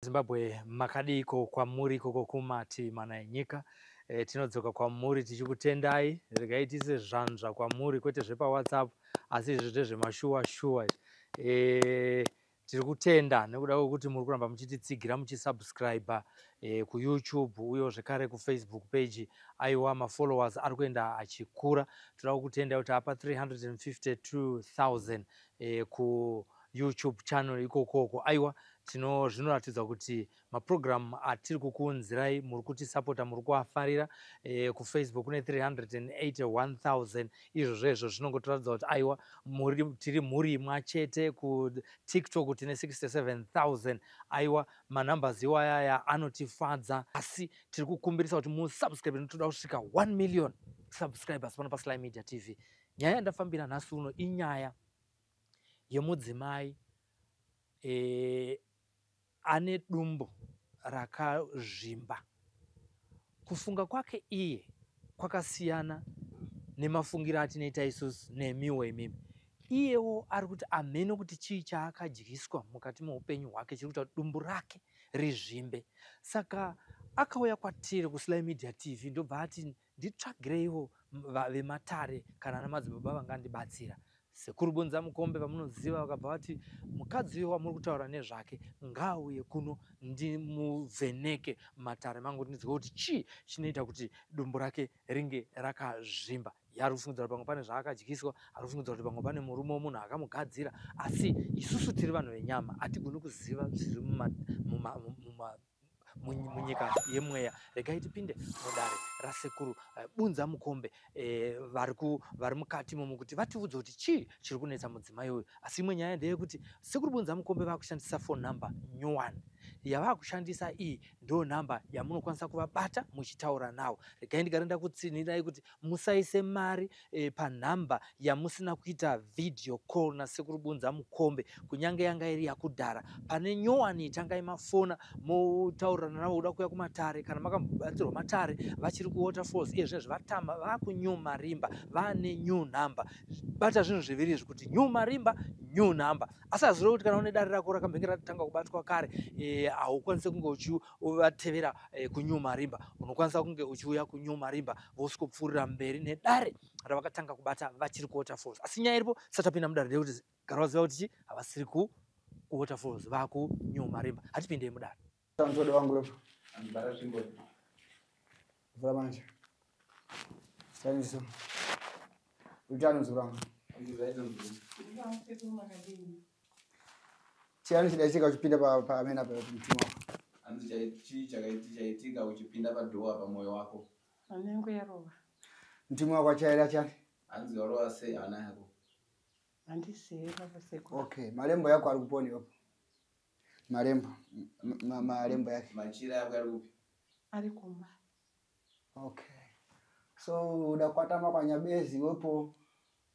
Zimbabwe, makadiko kwamuri ikoko kumativi mana enyika? Tinodzoka kwamuri tichikutendai. Regai tiise zvanzva kwamuri, kwete zvepaWhatsApp, asi izvi ndezvemashuwa shuwa izvi. Tiri kutenda nekuda kwekuti muri kuramba muchititsigira, muchisubscribe kuYouTube uye zvekare kuFacebook page. Aiwa, mafollowers ari kuenda achikura. Toda kukutenda kuti apa 352,000 kuYouTube channel ikokoko. Aiwa, tino zvinoratidza kuti mapurogiramu atiri kukuunzirai muri kutisapota, muri kuafarira. KuFacebook kune 381,000. Izvozvo zvinongotoratidza kuti aiwa, tiri mhuri imwe chete. KuTikTok tine 67,000. Aiwa, manumbers iwayaya anotifadza, asi tiri kukumbirisa kuti musubscribe. Toda kusvika 1 million subscribers pano paSly Media TV. Nyaya yandafambira nhasi uno inyaya yemudzimai ane dumbu rakazvimba. Kufunga kwake iye kwakasiyana nemafungiro atinoita isusu nemiwo imimi. Iyewo ari kuti amhene kuti chii chaakadyiswa mukati meupenyu hwake chiri kuita kuti dumbu rake rizvimbe. Saka akauya kwatiri kuSly Media TV, ndobva ati nditsvagireiwo vematare kana namadzibaba vangandibatsira. Sekuru Bunza Mukombe vamunoziva vakabva vati mukadzi uyo wamuri kutaura nezvake ngaauye kuno ndimuvheneke matare mangu, ndinzwe kuti chii chinoita kuti dumbu rake ringe rakazvimba. Ari kufungidzira kuti pamwe pane zvaakadyiswa, ari kufungidzira kuti pamwe pane murume womunhu akamugadzira, asi isusu tiri vanhu venyama, hatigoni kuziva zviri munyika yemweya. Regai tipinde mudare rasekuru Bunza Mukombe vari mukati imomo kuti vatiudze kuti chii chiri kunetsa mudzimai uyu. Asi imwe nyaya ndeyekuti sekuru Bunza Mukombe vakushandisa phone number nyowani. Yavakushandisa iyi ndo nhamba yamunokwanisa kuvabata muchitaura navo. Regai ndigare ndakutsinhirai kuti musaise mari panhamba yamusina kuita video call nasekuru Bunza Mukombe, kunyange yanga iri yakudhara. Pane nyowani, tangai mafona motaurirana navo. Uda kuuya kumatare, kana makambobatsirwa matare vachiri kuWaterfalls, iye zvinezvi vatama vakuNew Marimba, vane new number. Bata zvinhu zviviri izvi kuti New Marimba, new number. Asi hazvireve kuti kana une dare rako rakambenge ratanga kubatwa kare haukwanisi kunge uchivatevera kuNew Marimba. Unokwanisa kunge uchiuya kuNew Marimba, vosvikopfuurira mberi nedare ravakatanga kubata vachiri kuWaterfalls. Asi nyaya iripo satapinda mudare ndeyekuti gara waziva kuti chi havasiri kuWaterfalls, vakuNew Marimba. Hatipindei mudare. Mtodo wangu wepo. Vura manje. Saniso. Utano mzukuru wangu. Chiyani chidaitika uchipinda pamene apa mtima wako? Hanzi chii chaitika uchipinda padoor pamwoyo wako? Anengo yarova. Mtima wako achaira chani? Hanzi warova sei hana yako? Handizivi baba sekuru. Okay, malembo yako ari kuponi iwapo. Malembo. Malembo yake. Machira yako ari kupi? Ari kumba. Okay. So udakwatama kwanyabezi iwepo,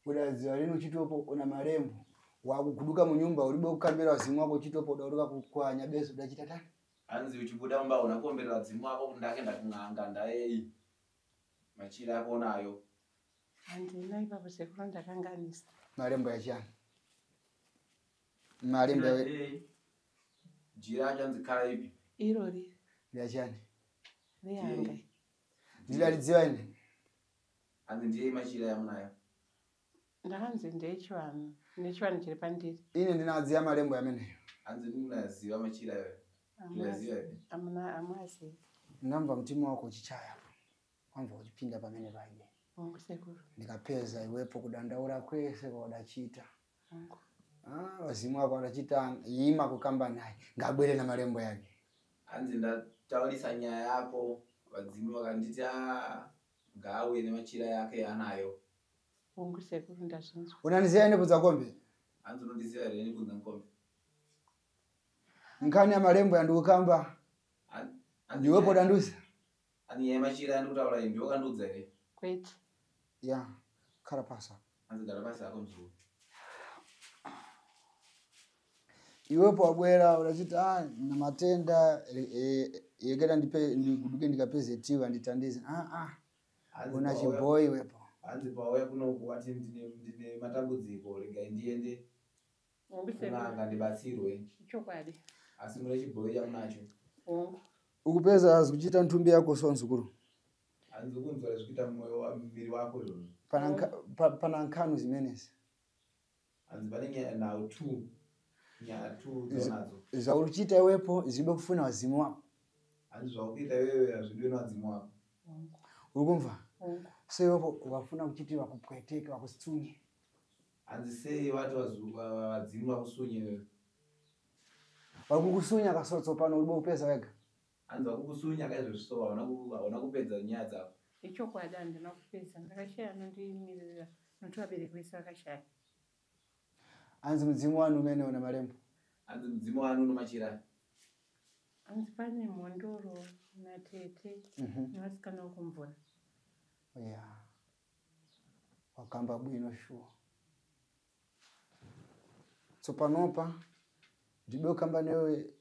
udaziva lini uchitopo una malembo. Wakuguduka munyumba ulibe kukambira wazimu wako uchitopo udauluka kwa nyabezi udachita tani? Hanzi uchibuda mumba unakuomberera vadzimu wako kuti ndakenda kun'anga ndaei. Machira ako unayo? Handina ipapo sekuru, ndakanganisa. Malembo yachani? Malembo ya Jira acho hanzi kara ipi? Irori. Yachani? Rehanga. Ndilalidziwa ine? Hanzi ndiyei machira yamunayo? Ndakanzi ndechivanhu, nechivanhu chiri pandiri. Ine ndinadziya malembo yameneyo. Hanzi ndinaziva machira ayo. Ndinaziva here? Amuna amuazivi. Ndamva mutima wako uchichaya. Wamva uchipinda pamene paine. Hongu sekuru. Ndikapeza iwepo kudandaura kwese kwaudachita. Hongu. Ah, wazimu wako adachita yima kukamba naye. Ngabwere na malembo yake. Hanzi ndataurisa nyaya yako, vadzimu vakanditi "Ah, ngaauye nemachira yake yaanayo." Hongu sekuru, ndazvinzwa. Unaniziya ine Bunza Kombe? Hanzi unondiziva here Nebunza Mukombe? Nkhani ya malembo yandikukamba. Ndiwepo danduza. Hanzi nyaya yemachira yandikutaura iyi ndiwe wakandiudza here? Kwete. Ya, khala pasa. Hanzi gara pasi hako mzukuru. Iwepo wabwera unachiti ah, na matenda yekera ndipe ndiguduke ndikapeze tiwa nditandize. Ah ah. Hanzi Una chiboi iwepo. Hanzi pauya kunoku wati ndine matambudziko, regai ndiende Hongu sekuru. kun'anga ndibatsirwe. Chokwadi. Asi mune chibhoyi chamunacho. Hongu. Ukupeza zikuchiita nthumbi yako so mzukuru. Hanzi ukunzwa zvikuita muviri wako izvozvo. Pana nkhanu zimenezi. Hanzi pane nyaya nhau two, nyaya two dzonadzo. Zvauri kuchiita iwepo zvibe kufuna wazimu wako. Hanzi zvauri iwewe hazvidiwe nevadzimu wako. Hongu. Uri kumva? Hongu. So iwepo wafuna kuchiti vakupweteke vakutsunye. Hanzi sei vati vadzimu vakusunye iwewe? Vari kukusunya kasotso pano uribe kupeza wega. Hanzi vakukusunya kaizvozvi so hauna kupedza nyaya dzako. Ichokwadi handina kupedza, ndakashaya anondimirira nokuti vabereki vese vakashaya. Hanzi mudzimu wanu umene una malembo. Hanzi mudzimu wanu unomachira. Hanzi pane mhondoro natete nevasikana vokumvura. Ya, wakamba bwino shuwa. Tsopanopa ndibe kukamba newe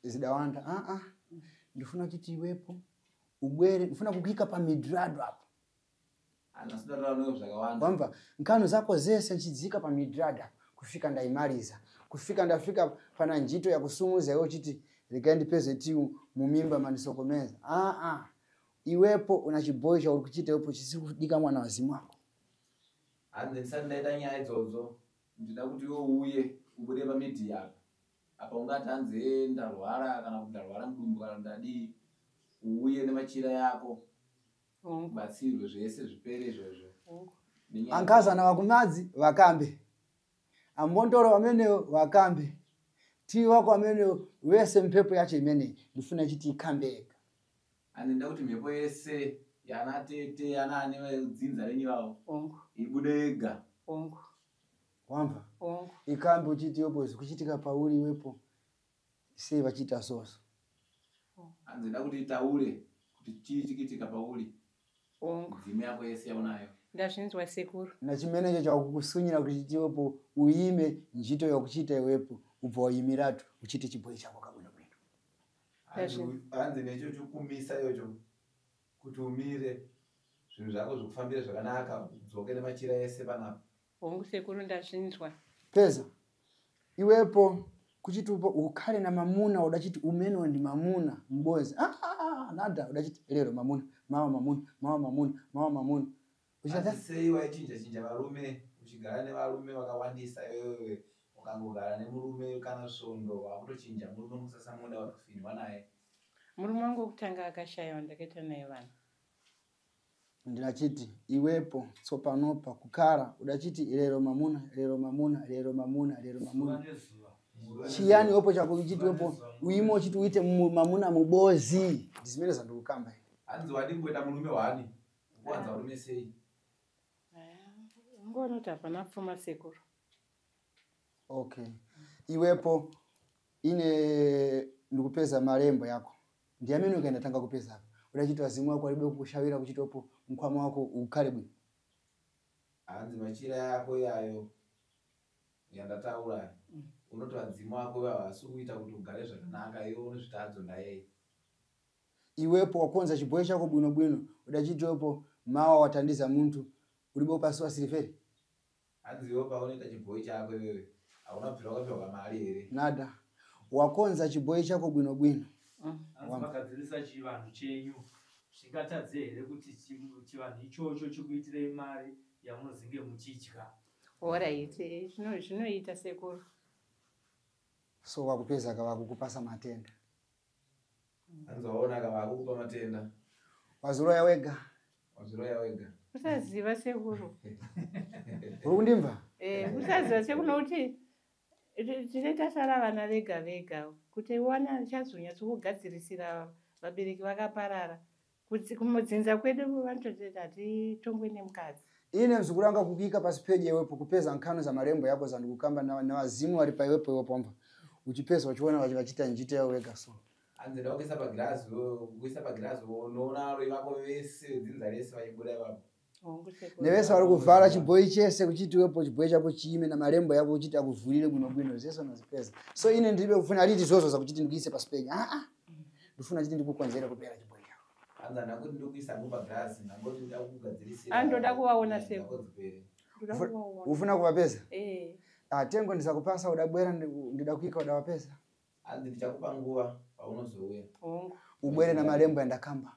zidawanda. Ndifuna kuti iwepo ubwere, ndifuna kukuika pa midrado apo. Anasida newe zvakawanda. Wamva nkhanu zako zese nchidzika pa midrado apo kufika ndaimaliza. Kufika ndafika pana njito ya kusumuza iwe uchiti regai ndipeze tiu mumimba manisokomeza. Iwepo una chibhoyi chauri kuchiita iwepo chisiri kudika mwana wazimu wako. Hanzi ndisati ndaita nyaya idzodzo, ndida kuti iwe uuye ubude pamidhiya apa. Apa ungati hanzi ndarwara kana kuti ndarwara mudumbu kana ndadii, uuye nemachira yako. Hongu. Ubatsirwe zvese zvipere izvozvo. Hongu. Nenyaya Ankazana vakumadzi vakambe. Ambondoro vamenewo vakambe. Tii wako amenewo wese mphepo yacho imeneyi ndifuna chiti ikambe yega. Hanzi ndida kuti mhepo yese yana tete yana ane vedzinza renyu ivavo Hongu. ibude yega. Hongu. Wamva? Hongu. Ikambe uchiti iwepo zikuchitika pauri iwepo sei vachiita soso. Hanzi ndida kuti itaure kuti chii chikiitika pauri. Hongu. Midzimu yako yese yaunayo. Ndazvinzwa sekuru. Nachimenecho chakukusunyira kuti iwepo uime njito yakuchiita iwepo ubva waimiratu uchite chibhoyi chako kabwino bwino. Hanzi necho chikumisa ichocho kuti umire zvinhu zvako zvikufambire zvakanaka udzoke nemachira ese panapa. Hongu sekuru ndazvinzwa. Peza iwepo kuchiti upo ukhale na mamuna udachiti umenewo ndi mamuna mbozi. Nada udachiti lero mamuna mawa mamuna mawa mamuna mawa mamuna. Uchata Hanzi sei waichinja chinja varume uchigara nevarume vakawandisa iwewe ukangogara nemurume kana svondo wakutochinja murume musasamuda watofinhwa naye. Murume wangu wekutanga akashayiwa ndakaita naye vana. Ndinachiti iwepo tsopanopa kukara udachiti lero mamuna lero mamuna lero mamuna lero mamuna. Chiyani iwepo chako uchiti iwepo uime uchiti uite mamuna mubozi. Ndizimene zandikukamba ine. Hanzi wadi kumboita murume wani? Ukuwanza varume sei? Ungoona kuti hapana pfuma sekuru. Okay. Iwepo ine ndikupeza malembo yako. Ndi amene ukaenda tanga kupeza apa. Udachiti wazimu wako alibe kukushawira kuchitopo mkwama wako ukhale bwino. Hanzi machira yako yayo yandataura unoti vadzimu vako ivavo havasi kuita kuti ugare zvakanaka iwe unozvitadzo ndayei. Iwepo wakonza chibhoyi chako bwino bwino udachitopo mawa watandiza munthu ulibe upasiwa siliferi. Hanzi iwe paunoita chibhoyi chako iwewe hauna kubvira wakapiwa mari here? Nada. Wakonza chibhoyi chako bwino bwino. Hanzi magadzirisa chivanhu chenyu zvingatadze here kuti chivanhu ichocho chikuitirei mari yamunozinge muchidya? Horaiti, zvinoita sekuru. So wakupeza kavakukupasa matenda. Hanzi waona kavakukupa matenda. Waziroya wega. Waziroya wega. Usaziva sekuru. Uri kundimva? Usaziva sekuru nokuti tine tasara vana vega vega kuti wana chazonyatsokugadzirisira vabereki vakaparara. Kuti kumudzinza kwedu vanototi hatitongwe nemukadzi. Ine mzukuru anga kukuika pasi peji iwepo kupeza nkhanu za malembo yako zandikukamba na wazimu wali pa iwepo iwepo wamva. Uchipeza uchiona vachita njito yao wega so. Hanzi ndakuisa kuisa pagirazi kuisa pagirazi unoona varoyi vako vese dzinza rese vachibuda ipapo. Hongu sekuru. Nevese vari kuvhara chibhoyi chese kuchiti iwepo chibhoyi chako chiime na malembo yako uchiti akuvhurire bwino bwino zvese unozipeza. So ine ndiribe kufuna liti zozo zakuchiti ndikuise pasi peji. Ndifuna chiti ndikukonzere kupera chibhoyi chako. Hanzi handangoti ndikuisa hangu pagirazi ndangoti ndakugadzirisira. Andoda kuvaona sekuru. Dzako dzipere. Ndoda kuvaona. Ufuna kuvapeza? Eh. Tengo ndisakupasa udabwera ndida kuika udawapeza. Hanzi ndichakupa nguva paunozouya. Hongu. Ubwere na malembo yandakamba.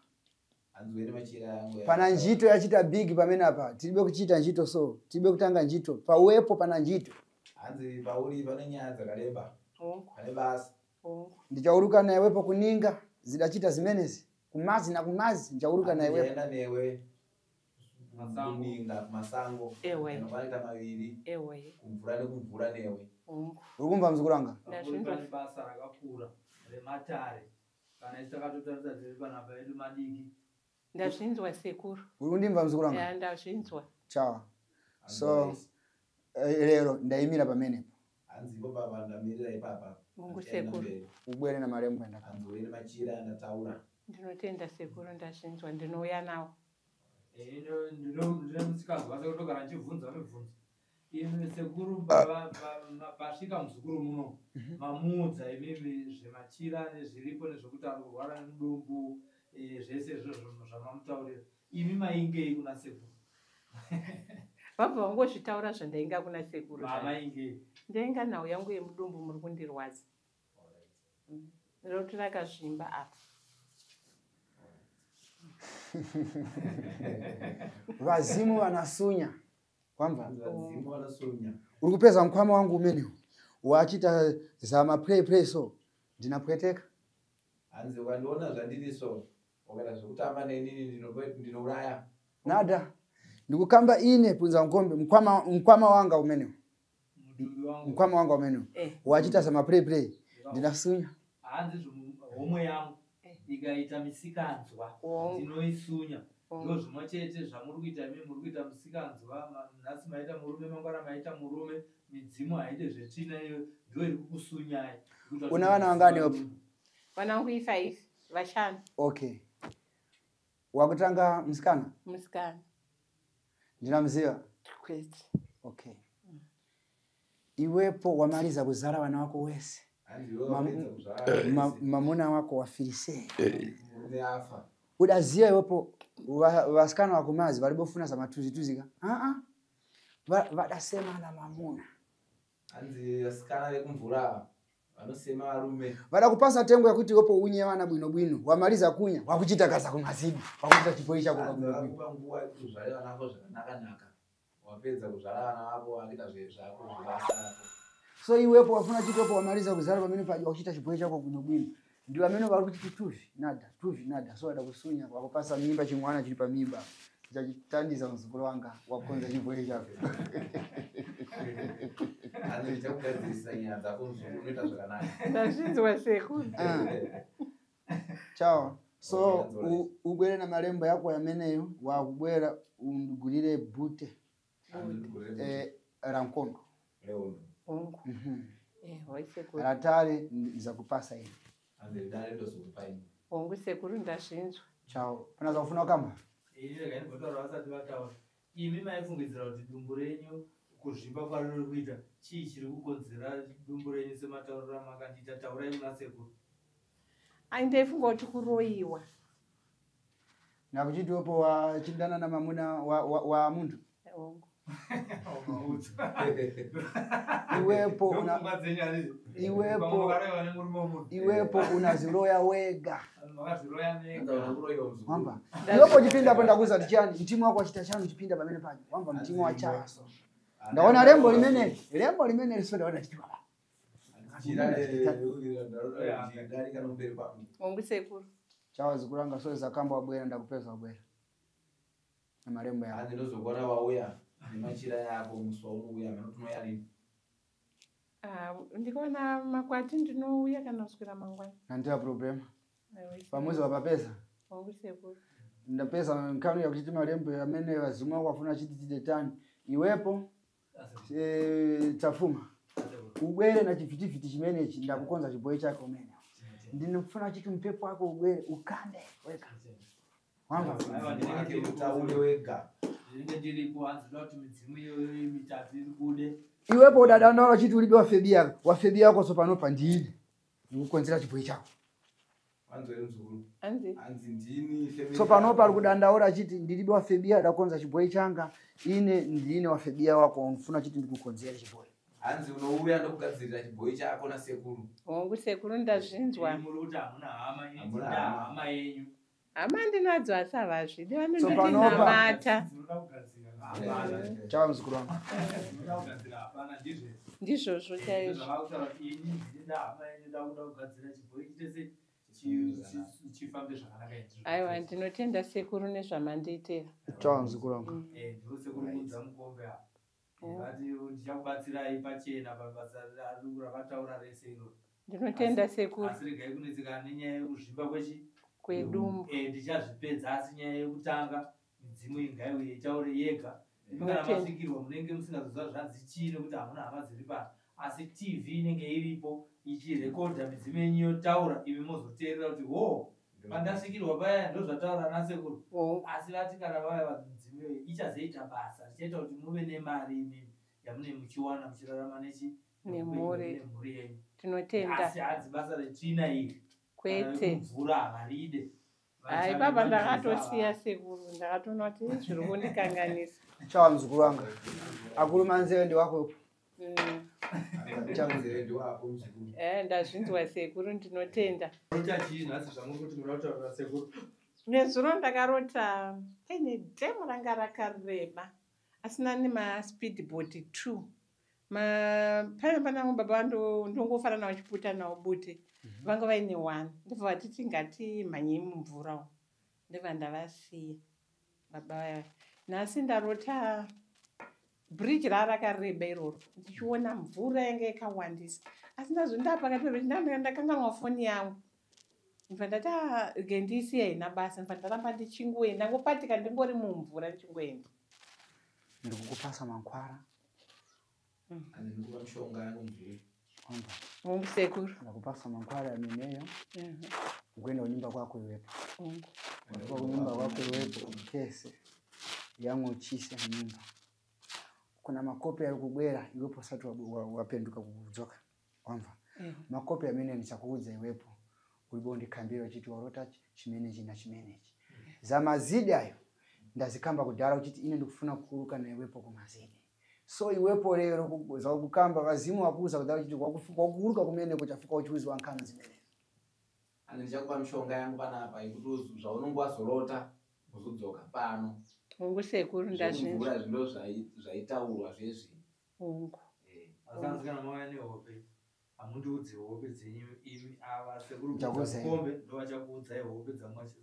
Hanzi uye nemachira yangu. Pana njito yachita big pamene apa tilibe kuchita njito, so tilibe kutanga njito pauwepo pana njito. Hanzi pauri pane nyaya dzakareba. Hongu. Pane basa. Hongu. Ndichauruka naiwepo kuninga zidachita zimenezi kumazi na kumazi ndichauruka Hanzi naiwepo. ndichaenda newe Kumasango. kuninga kumasango. Ewe. Anofanira maviri Ewe. kumvura nekumvura newe. Hongu. Uri kumva muzukuru wanga? Pakuri pane basa rakakura rematare kana isi takatotarisa tiri panapa edu madiki. Ndazvinzwa sekuru. Uri kundimva muzukuru wanga? Ya, ndazvinzwa. Chawa. Hanzi So lero ndayimira pamenepo. Hanzi ipo baba ndamirira ipapa. Mungu Handichaenda sekuru. mberi. Ubwere na malembo yandakamba. Hanzi uye nemachira andataura. Ndinotenda sekuru, ndazvinzwa, ndinouya nawo. Ndine musikanzwa sekutogara ndichibvunza mibvunzo. Imi sekuru, pasvika muzukuru muno, mamuudza imimi zvemachira nezviripo nezvekuti ari kurwara nemudumbu, zvese izvozvo zvamamutaurira, imi maingei kuna sekuru? Vabva vangozvitaura zvandainga kuna sekuru. Maingei? Ndainga nhau yangu yemudumbu muri kundirwadza. Roti rakazvimba apa. Vazimu vanasunya kwamva. Hanzi vadzimu vanosunya. Uri kupeza mkwama wangu umenewo wachita zama play play, so ndinapweteka. Hanzi ukandiona zvandiri so ukaita zvekutamba nenini ndinouraya. Nada ndikukamba ine punza nkombe mkwama, mkwama wanga umenewo. Mutumbi wangu. Mkwama wanga umenewo wachita zama play play, ndinasunya. Hanzi homwe yangu ikaita misikanzwa Hongu. ndinoisunya. Ndo Hongu. zvimwe chete zvamuri kuita imi, muri kuita musikanzwa, nhasi maita murume, mangwana maita murume. Midzimu haite zvetsvina, iyo ndo iri kukusunyai. Kuita kuti Una vana vangani muziva wapo? munhu. Vana vangu ifaifi vashanu. Okay, wakutanga musikana? Musikana. Ndinamziva. Kwete. Okay, iwepo wamaliza kuzara vana wako wese. Hanzi iwe wapedza kuzvara wese. Mamuna wako wafirisei. Murume afa. Udaziya iwepo vasikana wakumazi varibofuna zamatuzituzika aa vadasema na mamuna. Hanzi vasikana vekumvura vanosema varume. Vada kupasa tengo yakuti iwepo unye vana bwino bwino, wamaliza kunya wakuchita kaza kumazidi wakuchita chipoi chako Hanzi kabwino bwino. vakupa nguva yekuti uzvare vana vako zvakanaka-naka. Wapedza kuzvara vana vako wakuita zvako zvebasa rako. So iwepo wafuna chitopo wamaliza kuzara pamene paja wakuchita chipoi chako bwino bwino, ndi amene vari kuchiti tuvi nada tuvi nada, so vada kusunya wakupasa mimba chimwana chiri pamimba chachitandiza muzukuru wanga wakonza chipoi chako. Hanzi ndichakugadzirisa nyaya dzako muzukuru, unoita zvakanaka. Ndazvinzwa sekuru. Ah. Chao. So Okay, that's ubwere na malembo yako yameneyo wakubwera undigulire bute. Hanzi ndigurire la nkondo. rehondo. Hongu. Hoi sekuru. Ratare nzakupasa ini. Hanzi ridare ndozokupa ini. Hongu sekuru, ndazvinzwa. Chao, pana zakufuna kamba. Ini rega ndimbotaura vasati vataura. Imi maifungidzira kuti dumbu renyu kuzvimba kwariri kuita chii chiri kukonzera dumbu renyu sematauriro amakandiita? Taurai muna sekuru. Ai, ndaifunga kuti kuroyiwa. Nakuchiti wepo wachindana na mamuna wa muntu. Hongu. Iwepo una Ndopfungwa dzenyu handizvo? Iwepo- Pamwe makaroyiwa nemurume womunhu. Iwepo unaziroya wega. Makazviroya Hanzi mega. hauna kuroyiwa muzukuru. Wamba iwepo uchipinda apo ndakuza kuti chani mtimu wako wachita chani uchipinda pamene paja wamba mtimu wachaso. Ndaona lembo limene lembo limene liso ndaona chitiwa. Jira ndarika nomberi kwangu. Hongu sekuru. Chao zikulanga, so zakamba wabwera ndakupeza wabwera na malembo yako. Hanzi ndozokuona wauya nemachira yako musi waunouya mano tinouya rini. Ah, ndikaona makwati ndinouya kana kuswera mangwana. Nandiya problema. Aiwa, sekuru. Pamuzi wapapeza. Hongu sekuru. Ndapeza nkhani yakuchiti malembo amene vazimu wako afuna chiti chitetani iwepo. Tafuma ubwere na chivhitivhiti chimenechi ndakukonza chiboyi chako umene ndinofuna chiti mpepo wako ubwere ukande weka wamba. Aiwa, ndinenge Wake ndiripo. utaure wega. Ndinenge ndiripo. Hanzi ndoda kuti midzimu iyoyo mitatu iri bude. Iwepo udadandaura chiti ulibe wafebia wafebia wako sopanopa ndine ndikukonzera chiboyi chako. Wanzwa here muzukuru? Hanzi. Hanzi ndini family So panopa yako. ari kudandaura chiti ndilibe wafebia ndakonza chiboyi changa ine ndine wafebia wako unofuna chiti ndikukonzere chiboyi. Hanzi unouya ndokugadzirira chibhoyi chako nasekuru. Hongu sekuru, ndazvinzwa. Muri kuti hamuna hama, ini Hamuna ndina hama. hama yenyu. Hama ndinadzo asi havazvidi, So vanonditi panopa- namata. Dzinoda kugadzira hapana. Chava muzukuru wangu. Dzinoda kugadzira hapana, ndizvo. Ndizvozvo chaizvo. Zvavakutaura kuti ini ndina hama yenyu, ndakuda kugadzira chibhoyi chitese chifambe zvakanaka izvi. Aiwa, ndinotenda sekuru nezvamandiitira. Chava muzukuru wangu. Ndivo sekuru Bunza Mukombe ava. Oh. Vati ndichakubatsirai pachena pabasa ravataura rese iroro. Ndinotenda sekuru. Asi regai kunetsekana nenyaya yekuzvimba kwechi Kwedumbu. Ndichazvipedza, asi nyaya yekutanga midzimu iyi ngaiuye itaure yega. Imi kana Ndinotenda. masvikirwa munenge musingazoziva zvanzi chii nekuti hamuna hama dziri pano, asi TV inenge iripo ichirekodha midzimu yenyu yotaura, imi mozoteerera kuti ho, pandasvikirwa paya ndozvataura nasekuru. Hongu. Asi vati kana vauya midzimu iyoyo ichazoita basa richaita kuti muve nemari imimi yamunenge muchiwana muchirarama nechi Nemhuri. nemhuri yenyu. Tinotenda. Asi hanzi basa retsvina iri Kwete. mvura havaride. Hai baba, ndakatosiya sekuru, ndakatoona kuti zviri kundikanganisa. Chava muzukuru wangu. Akuru manzeve ndiwako. Chanzere ndiwako muzukuru. Ndazvinzwa sekuru, ndinotenda. Rota chii nhasi zvamuri kuti muda kutaurira sekuru? Nezuro ndakarota paine dhemu ranga rakareba asina nemaspeedboat 2. Pane panangu baba ndongofara navo chiputa navo bute, vanga vaine 1, ndobva vatiti ngatimhanyei mumvura umu, ndobva ndavasiya baba vaya. Nhasi ndarota bhiriji raa rakareba iroro, ndichiona mvura yanga yakawandisa, asi ndazondapakati ndakanganwa foni yangu, ndibva ndati "Ah, rege ndiisiye, haina basa." Ndibva ndaramba ndichingoenda, ngopatika ndingori mumvura ndichingoenda. Ndikukupasa mankwara. Hanzi ndikupa mishonga yangu muzukuru. Kwamba Hongu sekuru. ndakupasa mankwara ameneyo. Ukuenda kunyumba kwako iwepo. Hongu. Wafika kunyumba kwako iwepo ukese yamwe uchise munyumba. Kuna makope ari kubwera iwepo usati wapenduka kudzoka. Wamva? Makope amene ndichakuudza iwepo ulibo ndikhambira uchiti warota chimenechi na chimenechi. Zamazidi ayo ndazikamba kudhara uchiti ine ndikufuna kukuruka na iwepo kumazidi. So iwepo lero zakukamba vazimu wakuuza kudhara uchiti wakukuruka kumene kuchafuka uchiuziwa nkhani zimenezo. Hanzi ndichakupa mishonga yangu panapa yekuti zvaunonge wazorota uzodzoka pano. Hongu sekuru, ndazvinzwa. Zvemvura zvindo zvaitaurwa zvezvi. Hongu. Asi hanzi kana mauya nehope hamundiudzi hope dzenyu imi, ava sekuru Ndichakuudzai. Mukombe ndovachakuudzai hope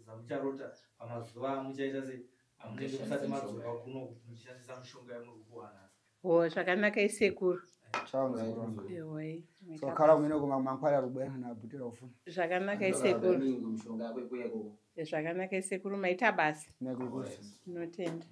dzamucharota pamazuva amuchaita sei amunenge musati madzoka kuno muchishandisa mishonga yamuri kupuwa nhasi. Ho, zvakanaka isekuru. Chava muzukuru wangu. Ehoi. So khala kumene kuma mankwara ari kubwera na bhutira ufuna. Zvakanaka isekuru. Mishonga yako ikuya ikoko. Zvakanaka isekuru, maita basa. Nekukusa. Ndinotenda.